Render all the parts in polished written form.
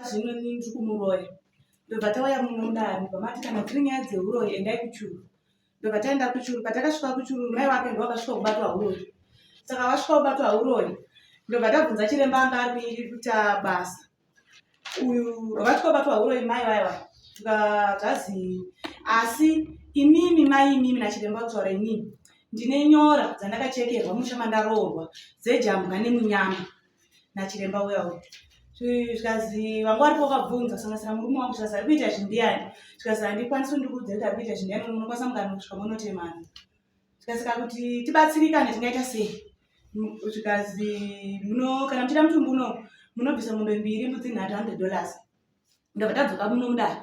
zvino ini ndiri kumuroya. Ndobva tauya muno mudare ndobva mati kana dziri nyaya dzeuroyi endai kuchuru. Ndobva taenda kuchuru patakasvika kuchuru mai wake ndo vakasvika kubatwa huroyi. Saka vasvika kubatwa huroyi ndobva tabvunza chiremba anga ari kuita basa. Uyu vakasvika kubatwa huroyi mai vaya vaya tikazvazi asi imimi mai imimi nachiremba kutaura imimi ndine nyora dzandakachekerwa musha mandaroorwa dzejambwa nemunyama. nachiremba uya uya zvikazi vanga varipo vakabvunza kusanganisira murume wangu zvikazi ari kuita izvi ndiyani zvikazi handikwanisi ndikuudza kuti ari kuita izvi ndiyani munokwanisa mukana kusvika munotemana zvikasika kuti tibatsirikane tingaita sei zvikazi muno kana muchida mutumbi uno munobvisa mombe mbiri mbudzi nhatu $100 ndobva tadzoka muno mudare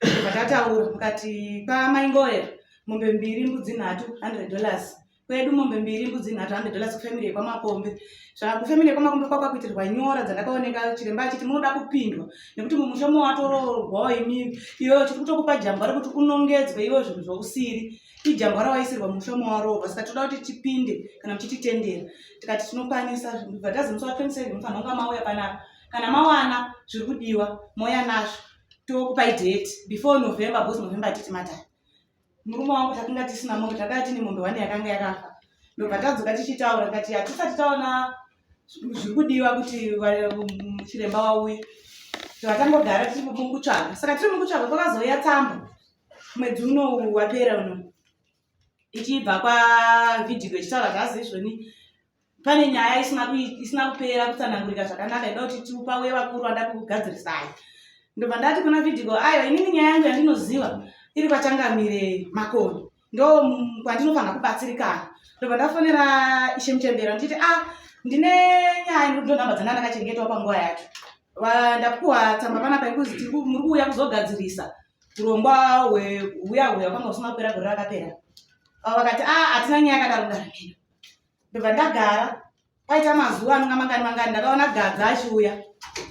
ndobva tataura mukati kwamai ngoera mombe mbiri mbudzi nhatu $100 kwedu mombe mbiri mbudzi nhatu $100 kufamily yekwamakombe zvaka kufamily yekwamakombe kwakwakuitirwa nyora dzandakaoneka chiremba achiti munoda kupindwa nekuti mumusha mowatoroorwawo imi iwewe tiri kutokupa jambwa rekuti unongedzwe iwe zvinhu zvausiri ijambwa rawaisirwa mumusha mowaroorwa saka tinoda kuti tipinde kana muchititendera tikati tinokwanisa bva tazi musi wa 27 mufanira kunga mauya panapa kana mawana zviri kudiwa mouya nazvo tokupai date before November because November hatiti matare murume wangu takanga tisina mombe takanga tine mombe one yakanga yakafa ndobva tadzoka tichitaura tikati hatisati taona zviri kudiwa kuti chiremba wauye tvatangogara tiri mukutsvaga saka tiri mukutsvaga kwakazouya tsamba mwedzi uno wapera uno ichibva kwavidhio ichitaura zvazi izvoni pane nyaya isina kupera kutsanangurika zvakanaka ida kuti tiupauye vakuru vada kugadzirisai ndobva ndati kuna vidhiko aiwa inini nyaya yangu yandinoziva iri kwachangamire Makoni ndo kwandinofanira kubatsirikana. Ndobva ndafonera ishe Muchembera ndichiti a ah, ndine nyaya ndo nhamba dzanga ndakachengetawo panguva yacho ndapuwa tsamba panapa yekuzi muri kuuya kuzogadzirisa urongwa hweuya huya kwanga usina kupera gore rakapera. Vakati a ah, hatina nyaya yakadaro kudaro meno. Ndobva ndagara paita mazuva anonga mangani mangani ndakaona Gadza achiuya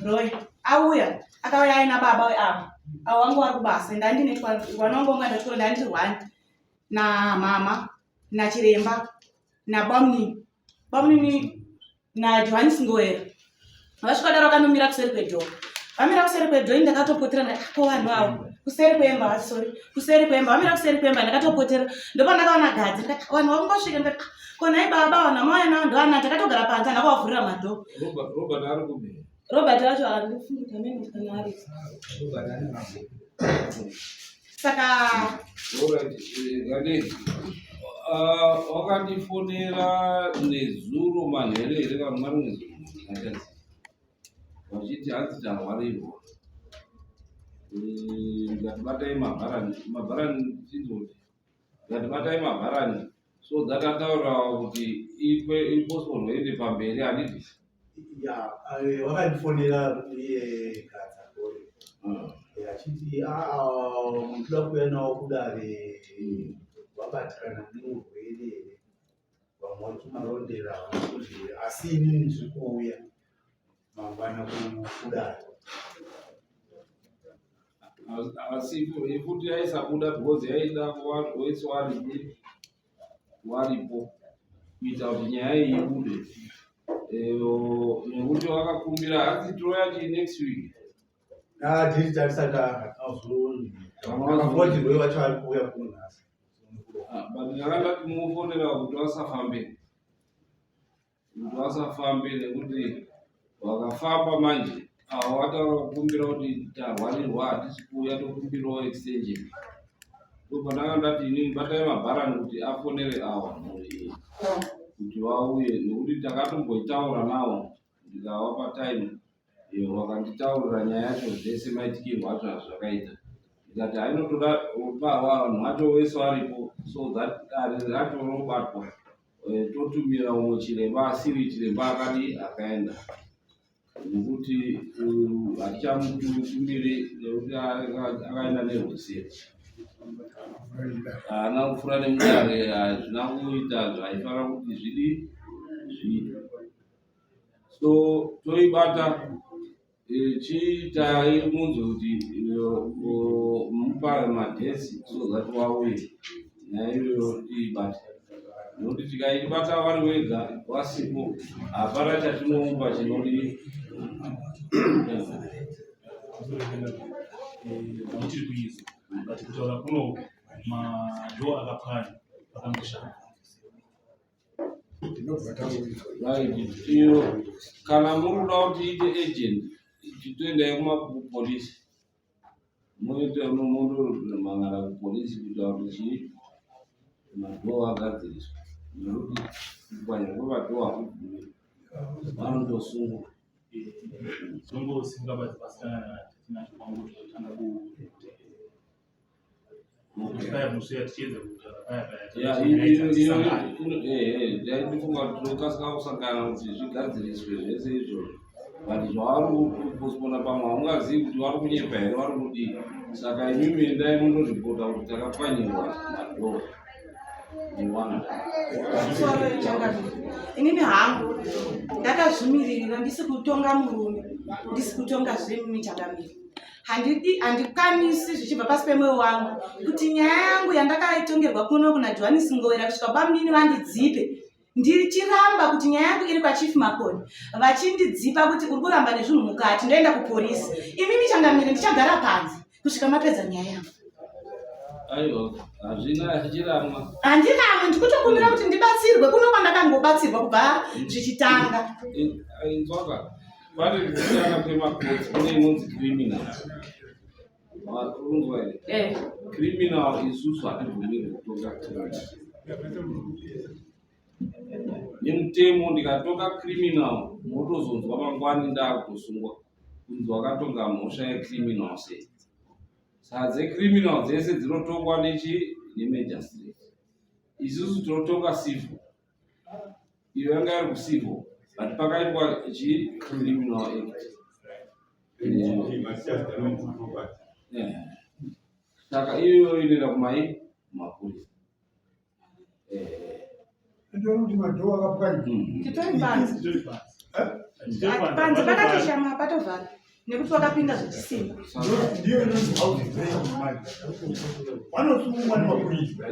Roy auya akauya aina baba ava avo vangu vari kubasa ndandine wana wangu wanga ndachikoro ndandiri one namama nachiremba nabamnini bamnini naJohannes Ngoera vasvika daro vakanomira kuseri kwedhoo vamira kuseri kwedhoo ini ndakatopotera ko vanhu avo kuseri kwemba sorry kuseri kwemba vamira kuseri kwemba ndakatopotera ndopandakaona Gadzi ndikati vanhu vakungosvika ndikati ko nhai baba vanhu amauya navo ndoana takatogara panze handina kuvavhurira madhoo. Robert ari kupi? Robert wacho handifungi kuti amene kuti kana ari. Robert ari mambo. Saka Alright, Gandhi. Wakandifonera nezuro manheru here kana marimwe zuro manheru vachiti hanzi tarwarirwa. Ndikati batai mabharani, mabharani chinzoti ndikati batai mabharani so that ataura kuti ipostpone ende pamberi handiti. Ya, wakandifonera iye Gadza Gore achiti munoda kuuya nawo kudare vabatikana neurwere here vamwe vari kumarondera kuti asi inini ndiri kuuya mangwana kudare. Asi futi yaisabuda because yaida wese waripo kuita kuti nyaya iyi ibude nekuti wakakumbira hanzi tinoya chi next week. Ah, tiri tarisati akafotirwe vacho vari kuuya kuno nhasi. Ah, but ndanga ndati mufonera kuti vasafambe kuti vasafambe nekuti vakafamba manje avo vataura kukumbira kuti tarwarirwa hatisi kuuya tokumbirawo extension ndopandanga ndati inini batai mabharani kuti afonere awa mhuri iyi kuti vauye nekuti takatomboitaura nawo ndikavapa time iyo vakanditaurira nyaya yacho zvese maitikirwo acho azvakaita ndikati hainotoda vanhu vacho wese varipo so that dare racho robatwa totumira umwe chiremba asiri chiremba akadi akaenda nekuti uyu hatichamutumiri nekuti akaenda nerweseri haana kupfuura nemudare hazvina kuita zvaifanira kuti zvidi zviitwe so toibata chiitai munzwe kuti mupa madhesi so that wauye nyaya iyoyo tiibate nekuti tikaibata vari wega wasipo hapana chatinoumba chinodi. Muchiri kuizwa, but kutaura kuno madhoo akapwanya vakangoshanda. Right, iyo kana muri kuda kuti iite agent, chitoendai kumapolisi, muite mundomangara kupolisi kuita kuti chii, madhoo agadziriswe, nekuti kupwanya kwemadhoo hakubvumirwi, vanotosungwa. Tinongosimuka badzi pasikana tinacho kwangu totanga ku paya musi yatichiedza kutaura paya paya. Ndaifunga kuti tinokasika kusangana kuti zvigadziriswe zvese izvozvo, but zvavari kupospona pamwe haungazivi kuti vari kunyepa here, vari kudii. Saka imimi endai mundoripota kuti takapwanyirwa madhoo newana. Sorry, changamire. Inini hangu ndakazvimiririra, ndisi kutonga murume, ndisi kutonga zvemimi changamire. Handidi, handikwanisi zvichibva pasi pemwoyo wangu kuti nyaya yangu yandakaitongerwa kuno kuna Johannes Ngowera kusvika bamunini vandidzipe, ndichiramba kuti nyaya yangu iri kwaChief Makoni, vachindidzipa kuti uri kuramba nezvinhu mukati, ndoenda kupolisi. Imimi changamire, ndichagara panze kusvika mapedza nyaya yangu. Aiwa, hazvina achichiramwa. Handiramwe, ndikutokumbira kuti ndibatsirwe kuno kwandakangobatsirwa kubva zvichitanga. Inzwaka, pane kusiyana kwemakotsi. Kune inonzi criminal, unzwa here? Eh. Criminal isusu hatibvumirwi kutonga criminal nemutemo. Ndikatonga criminal, motozonzwa mangwani ndaakutosungwa kunzi wakatonga mhosva yecriminal. Sei? Saka dzecriminal dzese dzinotongwa nechi nemagistrate, isusu tinotonga civil. Iyo yanga iri kucivil, but pakaitwa chi Criminal Act. Saka iyoyo inoenda kumai kumapurisa. Ndiona kuti madhoo akapwanywa. Titori panze. Panze pakatoshama, patovhara nekuti wakapinda zvechisimba. Ndiyo inonzi house breaking manje. Vanosungwa nemapurisa.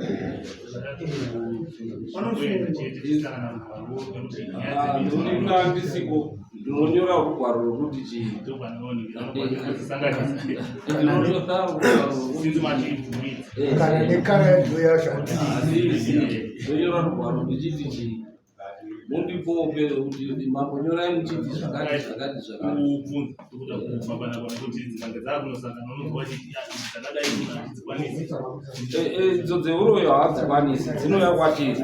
Vanosungwa. Ndinoda ndisiko, ndinonyora rugwaro rwekuti chii. Ndinonyora rugwaro rwekuti Kana nekara yadhoo yacho handii. Ndonyora rugwaro ndichiti chii, mundipope kuti mambonyorai muchiti zvakati zvakati zvakati. Kubvunza kuda kufambana kona kuti dzingange dzakunosangana, unonzwa vachiti dzakadai hadzikwanisi. Idzo dzeuroyo hadzikwanisi, dzinouya kwatiri,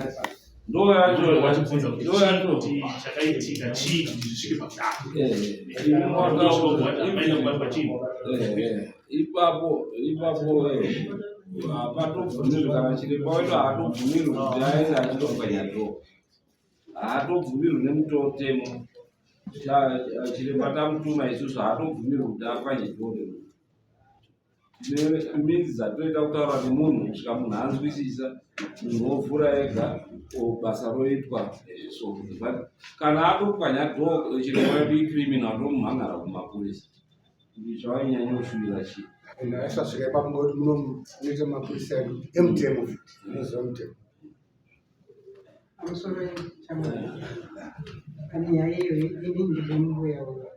ndo yacho. Vachibvunza kuti Ndo chii yacho. kuti chakaitika chii kuti zvisvike pakudaro. Kubatwa chii? Ipapo ipapo hapatobvumirwi, kana chiremba wedu haatobvumirwi kuti aende achitopwanya dhoo, haatobvumirwi nemutemo. Chiremba tamutuma isusu, haatobvumirwi kuti apwanye dhoo remunhu. Tine midzi dzatoita kutaura nemunhu kusvika munhu anzwisisa, munhu ovhura ega, basa roitwa. So but kana atopwanya dhoo, chiremba wedu icriminal, tomumhan'ara kumapurisa kuti chavainyanya kushuvira chii. Asasvika ipapo ngekuti muno munoita mapurisa edu emutemo futi, anoziva mutemo. Pamusoro chamwari, pane nyaya iyoyi, ini ndiri mbuya wevana.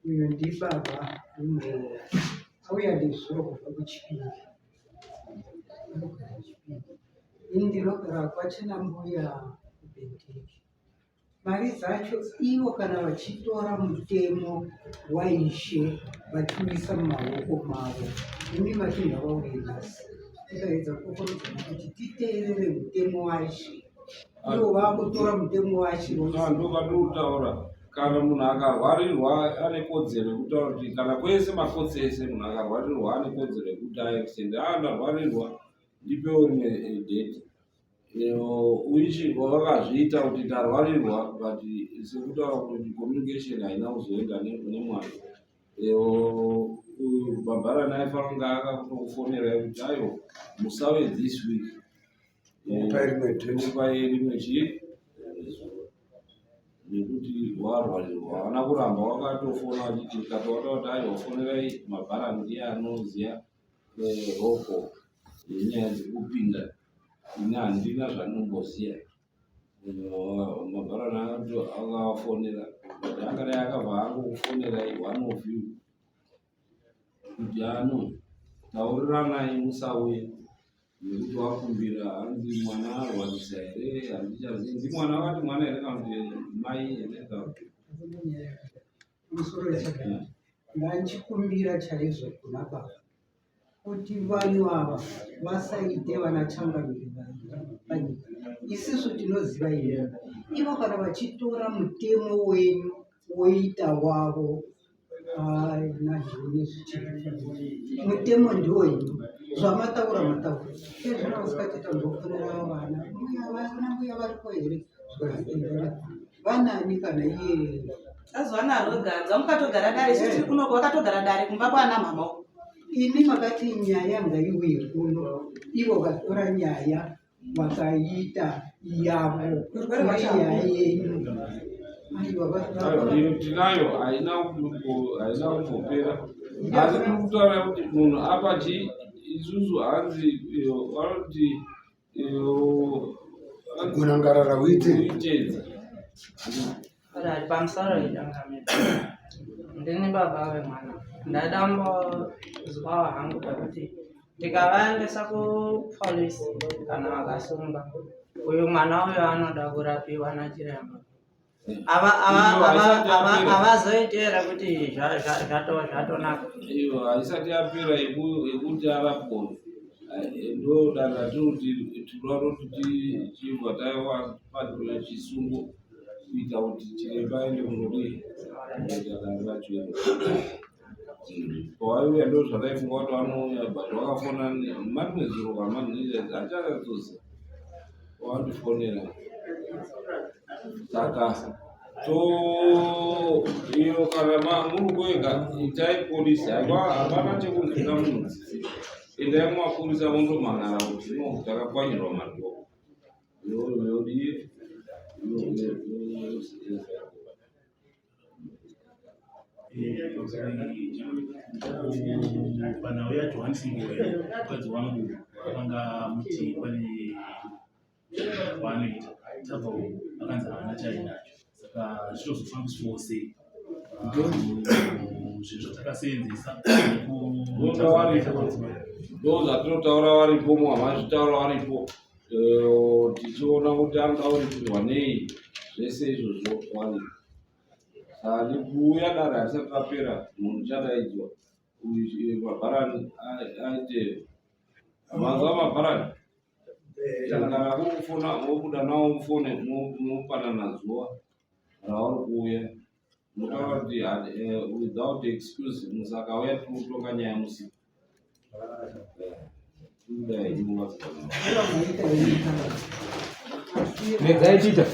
Uyu ndibaba vemuroora, auya nezuro kubva kuChipinge, anogara Chipinge. Ini ndinogara kwachena mbuya kuBenteke. Mari dzacho ivo kana vachitora mutemo waishe vachiuisa mumaoko mavo, imi mati ngavauye nhasi, tikaedza kukokorodzana kuti titeerere mutemo waishe, ivo vakutora mutemo washe. Ndokatokutaura, kana munhu akarwarirwa ane kodzero yekutaura kuti kana kwese makotsi ese, munhu akarwarirwa ane kodzero yekuti aextend, a ndarwarirwa, ndipewo rimwe date. Which vakazviita kuti tarwarirwa, but sekutaura kuti communication haina kuzoenda nemwana. Uyu bhabharani aifanira kunge akakutokufonerai kuti aiwa, musave this week. Mupai rimwe date. Mupai rimwe chii zuva nekuti warwarirwa. Havana kuramba, wakatofona vachiti katoona kuti aiwa, fonerai mabharani, ndiye anoziva roko yenyaya dzekupinda, ini handina zvandomboziva. Mabharani akavafonera, but angadai akabva angokufonerai one of you. kuti ano tauriranai musauye nekuti wakumbira hanzi mwana arwarisa here handichazivi ndi mwana vati mwana here kana kuti mai here kana kuti Musoro wechakadai. Ndanchikumbira chaizvo kuna baba kuti vanhu ava vasaite vana changamire panyika. Isisu tinoziva imi. Ivo kana vachitora mutemo wenyu woita wavo nazvone zvichii mutemo ndiwo imi zvamataura mataura ezvino vasikati tanzofonera vana mbuya vana mbuya variko here zvikanzi vanani kana iye Azowana rogadza mukatogara dare isu tiri kunoko vakatogara dare kumba kwana mama uko. Imi makati nyaya ngaiuye kuno, ivo vatora nyaya vakaita yavo Urwere hwacho nyaya yenyu. Aiwa Aiwa, iyo tinayo haina haina kumbopera asi tiri kutaura kuti munhu apa chi isusu hanzi iyo, vanoti Gona ngarara uite. Right, pamusoro ichangamira. Ndini baba vemwana. Ndadambozwawo hangu pekuti ndikavaendesa kupolisi kana vakasungwa uyu mwana uyu anoda kurapiwa nachiremba. Havazoiti here kuti zvatonaka? Iyo haisati yapera yekuti arapwa ndo dare ratiri kuti tinoda kuti tichibva taiwa chisungo kuita kuti chiremba aende kundodii kuita dare racho iro. Pawaiuya ndo zvataifunga kuti vanouya but wakafona marimwe zuro kana manhiri achakadzosa wandifonera saka to iyo kana muri kuega itai polisi haiwa hapana chekunzwira munhu tsitsi endai mumapurisa mondomhan'ara kuti no takapwanyirwa madhoo yodii Panhau yaJohanisi Ngoyi, mukadzi wangu akanga amuti pane kwaanoita tabva uku akanzi haana chaainacho saka zvichitozofambiswawo sei zvinhu zvatakaseenzesa ndo zvatinotaura varipo muhamazvitaura varipo tichiona kuti anoda kuripirwa nei zvese izvozvo varipo saka nekuuya dare harisati rapera munhu uchadaidzwa mabharani aite mazuva mabharani kana kuri kufona wobuda nawo mufone mopanana zuva rauri kuuya motaura kuti without excuse musakauya tiri kutonga nyaya musiku Regai Peter.